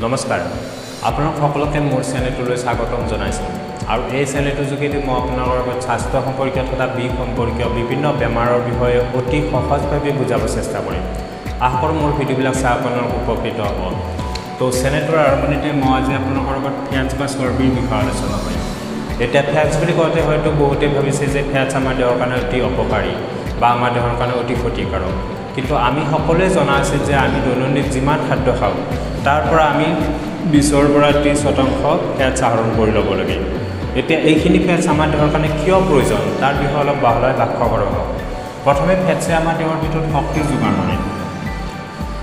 নমস্কাৰ, আপোনালোক সকলোকে মোৰ চেনেলটোলৈ স্বাগতম জনাইছোঁ। আৰু এই চেনেলটোৰ যোগেদি মই আপোনালোকৰ আগত স্বাস্থ্য সম্পৰ্কীয় তথা বিষ সম্পৰ্কীয় বিভিন্ন বেমাৰৰ বিষয়ে অতি সহজভাৱে বুজাব চেষ্টা কৰিম। আশা কৰোঁ মোৰ ভিডিঅ'বিলাক চাই আপোনালোক উপকৃত হ'ব। তো চেনেলটোৰ আৰম্ভণিতে মই আজি আপোনালোকৰ আগত ফেটছ বা চৰ্বিৰ বিষয়ে আলোচনা কৰিম। এতিয়া ফেটছ বুলি কওঁতে হয়তো বহুতে ভাবিছে যে ফেটছ আমাৰ দেহৰ কাৰণে অতি অপকাৰী বা আমাৰ দেহৰ কাৰণে অতি ক্ষতিকাৰক। কিন্তু আমি সকলোৱে জনা আছে যে আমি দৈনন্দিন যিমান খাদ্য খাওঁ তাৰ পৰা আমি 20ৰ পৰা 30% ফেটছ আহৰণ কৰি ল'ব লাগে। এতিয়া এইখিনি ফেটছ আমাৰ দেহৰ কাৰণে কিয় প্ৰয়োজন তাৰ বিষয়ে অলপ বহলাই ব্যাখ্যা কৰা হওক। প্ৰথমে ফেটছে আমাৰ দেহৰ ভিতৰত শক্তিৰ যোগান ধৰে।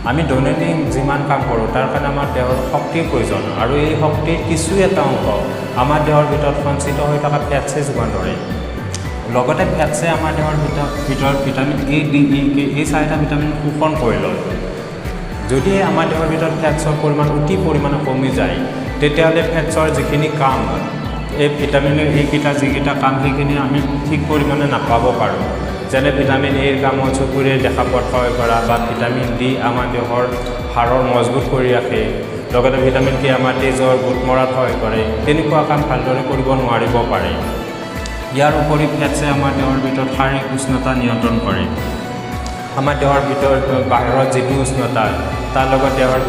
আমি দৈনন্দিন যিমান কাম কৰোঁ তাৰ কাৰণে আমাৰ দেহৰ শক্তিৰ প্ৰয়োজন, আৰু এই শক্তিৰ কিছু এটা অংশ আমাৰ দেহৰ ভিতৰত সঞ্চিত হৈ থকা ফেটছে যোগান ধৰে। লগতে ফেটছে আমাৰ দেহৰ ভিতৰত vitamin A, D, E, K এই চাৰিটা ভিটামিন শোষণ কৰি লয়। যদি আমাৰ দেহৰ ভিতৰত ফেটছৰ পৰিমাণ অতি পৰিমাণে কমি যায়, তেতিয়াহ'লে ফেটছৰ যিখিনি কাম, এই ভিটামিনৰ এইকেইটা যিকেইটা কাম, সেইখিনি আমি ঠিক পৰিমাণে নাপাব পাৰোঁ। যেনে ভিটামিন এৰ কাম হ'ল চকুৰে দেখা পোৱাত সহায় কৰা, বা ভিটামিন ডি আমাৰ দেহৰ হাড়ৰ মজবুত কৰি ৰাখে, লগতে ভিটামিন কে আমাৰ তেজৰ গোট মৰাত সহায় কৰে। তেনেকুৱা কাম ভালদৰে কৰিব নোৱাৰিব পাৰে। ইয়াৰ উপৰি ফেটছে আমাৰ দেহৰ ভিতৰত শাৰীৰিক উষ্ণতা নিয়ন্ত্ৰণ কৰে। আমাৰ দেহৰ ভিতৰত বাহিৰত যিটো উষ্ণতা, তাৰ লগত দেহৰ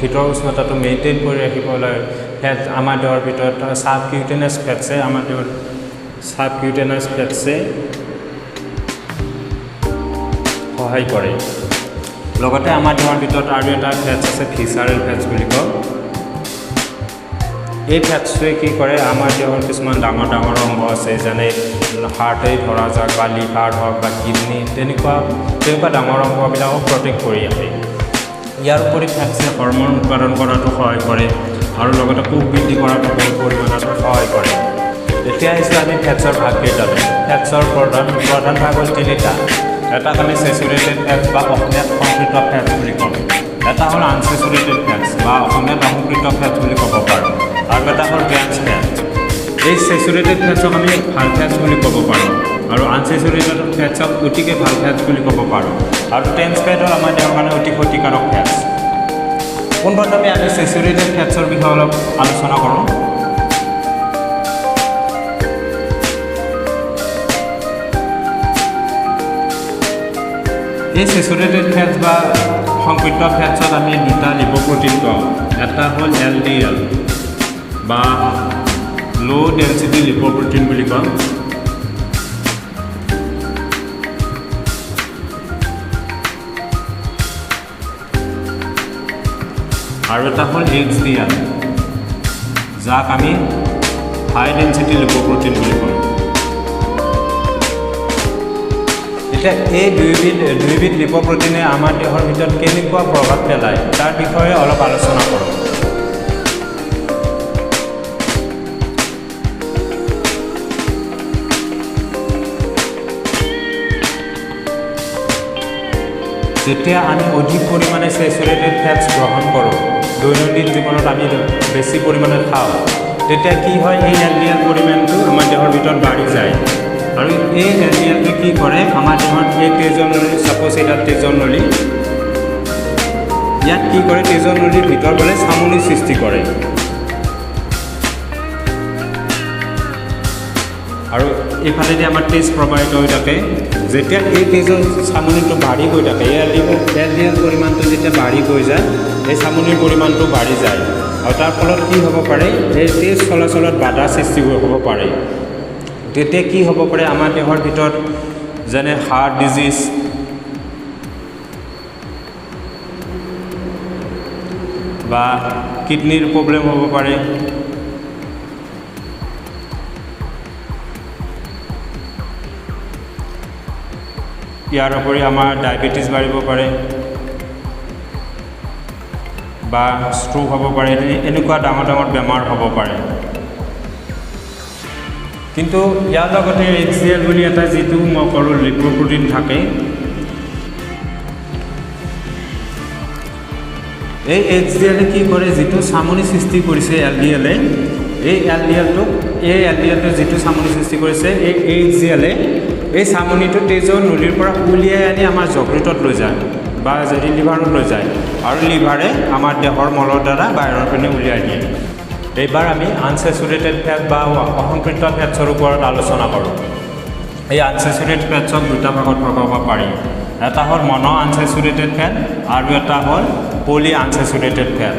ভিতৰৰ উষ্ণতাটো মেইনটেইন কৰি ৰাখিবলৈ ফেট আমাৰ দেহৰ ভিতৰত ছাবকিউটেনাছ ফেটছে আমাৰ দেহৰ ছাবকিউটেনাছ ফেটছে সহায় কৰে। লগতে আমাৰ দেহৰ ভিতৰত আৰু এটা ফেটছ আছে, ভিচাৰেল ফেটছ বুলি কওঁ। এই ফেটছটোৱে কি কৰে, আমাৰ দেহৰ কিছুমান ডাঙৰ ডাঙৰ অংগ আছে, যেনে হাৰ্টেই ধৰা যাওক বা লিভাৰ হওক বা কিডনী, তেনেকুৱা তেনেকুৱা ডাঙৰ অংগবিলাকক প্ৰটেক্ট কৰি ৰাখে। ইয়াৰ উপৰি ফেটছে হৰম'ন উৎপাদন কৰাতো সহায় কৰে, আৰু লগতে কোষ বৃদ্ধি কৰাতো বহুত পৰিমাণত সহায় কৰে। এতিয়া আহিছোঁ আমি ফেটছৰ ভাগকেইটালৈ। ফেটছৰ প্ৰধান প্ৰধান ভাগ হ'ল তিনিটা। এটাক আমি চেচুৰেটেড ফেটছ বা অসমীয়াত সংপৃক্ত ফেটছ বুলি কওঁ, এটা হ'ল আনচেচুৰেটেড ফেটছ বা অসমীয়াত অসংপৃক্ত ফেটছ বুলি ক'ব পাৰোঁ, আৰু এটা হ'ল ট্ৰেন্স ফেট। এই চেচুৰেটেড ফেটছক আমি ভাল ফেটছ বুলি ক'ব পাৰোঁ, আৰু আনচেচুৰেটেড ফেটছক অতিকে ভাল ফেটছ বুলি ক'ব পাৰোঁ, আৰু ট্ৰেন্স ফেট হ'ল আমাৰ দেহৰ কাৰণে অতি ক্ষতিকাৰক ফেটছ। পোনপ্ৰথমে আমি চেচুৰেটেড ফেটছৰ বিষয়ে অলপ আলোচনা কৰোঁ। এই চেচুৰেটেড ফেটছ বা সংপৃক্ত ফেটছত আমি দুটা লিপ'প্ৰটিন পাওঁ। এটা হ'ল LDL বা ল' ডেঞ্চিটি লিপ'প্ৰটিন বুলি কওঁ, আৰু এটা হ'ল HDL, যাক আমি হাই ডেঞ্চিটি লিপ'প্ৰটিন বুলি কওঁ। এতিয়া এই দুয়োবিধ লিপ'প্ৰটিনে আমাৰ দেহৰ ভিতৰত কেনেকুৱা প্ৰভাৱ পেলায় তাৰ বিষয়ে অলপ আলোচনা কৰোঁ। যেতিয়া আমি অধিক পৰিমাণে চেচুৰেটেড ফেটছ গ্ৰহণ কৰোঁ, দৈনন্দিন জীৱনত আমি বেছি পৰিমাণে খাওঁ, তেতিয়া কি হয়, এই LDL পৰিমাণটো আমাৰ দেহৰ ভিতৰত বাঢ়ি যায়। আৰু এই LDLটোৱে কি কৰে, আমাৰ দেহত এই তেজৰ নলী, ছাপ'জ এইডাল তেজৰ নলী, ইয়াত কি কৰে, তেজৰ নলীৰ ভিতৰ ফালে চামনিৰ সৃষ্টি কৰে, আৰু এইফালেদি আমাৰ তেজ প্ৰবাহিত হৈ থাকে। যেতিয়া এই তেজৰ চামনিটো বাঢ়ি গৈ থাকে, এই LDL পৰিমাণটো যেতিয়া বাঢ়ি গৈ যায়, এই চামনিৰ পৰিমাণটো বাঢ়ি যায়, আৰু তাৰ ফলত কি হ'ব পাৰে, এই তেজ চলাচলত বাধা সৃষ্টি হ'ব পাৰে। তেতিয়া কি হ'ব পাৰে, আমাৰ দেহৰ ভিতৰত যেনে হাৰ্ট ডিজিজ বা কিডনীৰ প্ৰব্লেম হ'ব পাৰে, ইয়াৰ উপৰি আমাৰ ডায়েবেটিছ বাঢ়িব পাৰে বা ষ্ট্ৰোক হ'ব পাৰে, এনেকুৱা ডাঙৰ ডাঙৰ বেমাৰ হ'ব পাৰে। কিন্তু ইয়াৰ লগতে HDL বুলি এটা যিটো মই ক'লোঁ লিপ'প্ৰটিন থাকে, এই HDL কি কৰে, যিটো চামনি সৃষ্টি কৰিছে LDL-এ, এই LDL-টোক যিটো চামনি সৃষ্টি কৰিছে, এই HDL-এ এই চামনিটো তেজৰ নলীৰ পৰা উলিয়াই আনি আমাৰ যকৃতত লৈ যায়। বা যদি লিভাৰলৈ যায় আৰু লিভাৰে আমাৰ দেহৰ মলৰ দ্বাৰা বাহিৰৰ পিনে উলিয়াই দিয়ে। এইবাৰ আমি আনচেচুৰেটেড ফেট বা অসংপৃক্ত ফেটছৰ ওপৰত আলোচনা কৰোঁ। এই আনচেচুৰেটেড ফেটছক দুটা ভাগত ভগাব পাৰি। এটা হ'ল মন' আনচেচুৰেটেড ফেট আৰু এটা হ'ল পলি আনচেচুৰেটেড ফেট।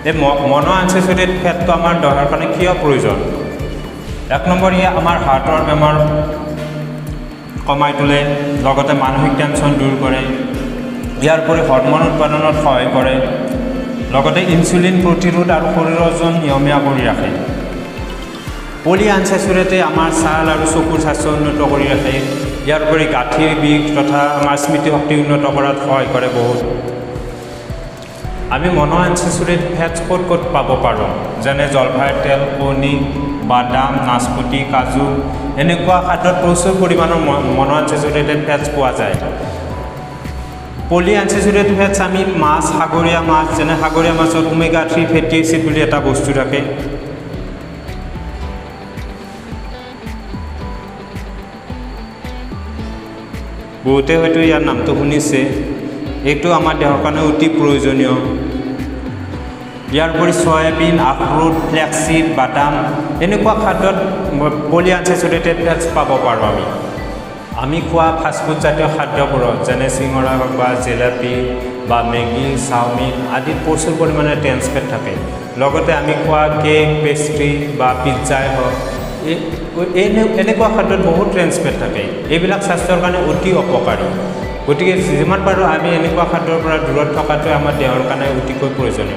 এই মন' আনচেচুৰেটেড ফেটটো আমাৰ দেহৰ কাৰণে কিয় প্ৰয়োজন? এক নম্বৰ, ইয়ে আমাৰ হাৰ্টৰ বেমাৰ কমাই তোলে, লগতে মানসিক টেনশ্যন দূৰ কৰে। ইয়াৰ উপৰি হৰম'ন উৎপাদনত সহায় কৰে, লগতে ইনচুলিন প্ৰতিৰোধ আৰু শৰীৰৰ ওজন নিয়মীয়া কৰি ৰাখে। পলি আনচেচুৰেটে আমাৰ ছাল আৰু চকুৰ স্বাস্থ্য উন্নত কৰি ৰাখে। ইয়াৰ উপৰি গাঁঠিৰ বিষ তথা আমাৰ স্মৃতিশক্তি উন্নত কৰাত সহায় কৰে বহুত। আমি মন' আনচেচুৰেটেড ফেটছ ক'ত ক'ত পাব পাৰোঁ? যেনে জলফাইৰ তেল, কণী, বাদাম, নাচপতি, কাজু এনেকুৱা খাদ্যত প্ৰচুৰ পৰিমাণৰ মন' আনচেচুৰেটেড ফেটছ পোৱা যায়। পলি আনচেচুৰেটেড ফেটছ আমি মাছ, সাগৰীয়া মাছ, যেনে সাগৰীয়া মাছত ওমেগা 3 ফেটি এচিড বুলি এটা বস্তু থাকে। বহুতে হয়তো ইয়াৰ নামটো শুনিছে। এইটো আমাৰ দেহৰ কাৰণে অতি প্ৰয়োজনীয়। ইয়াৰ উপৰি চয়াবিন, আখৰোট, ফ্লেক্সিড, বাদাম এনেকুৱা খাদ্যত পলি আনচেচুৰেটেড ফেটছ পাব পাৰোঁ আমি। আমি খোৱা ফাষ্টফুড জাতীয় খাদ্যবোৰত, যেনে চিঙৰা হওক বা জেলেপি বা মেগী, চাওমিন আদিত প্ৰচুৰ পৰিমাণে ট্ৰেন্স ফেট থাকে। লগতে আমি খোৱা কেক, পেষ্ট্ৰি বা পিজ্জাই হওক, এনেকুৱা খাদ্যত বহুত ট্ৰেন্স ফেট থাকে। এইবিলাক স্বাস্থ্যৰ কাৰণে অতি অপকাৰী। গতিকে যিমান পাৰোঁ আমি এনেকুৱা খাদ্যৰ পৰা দূৰত থকাটোৱে আমাৰ দেহৰ কাৰণে অতিকৈ প্ৰয়োজনীয়।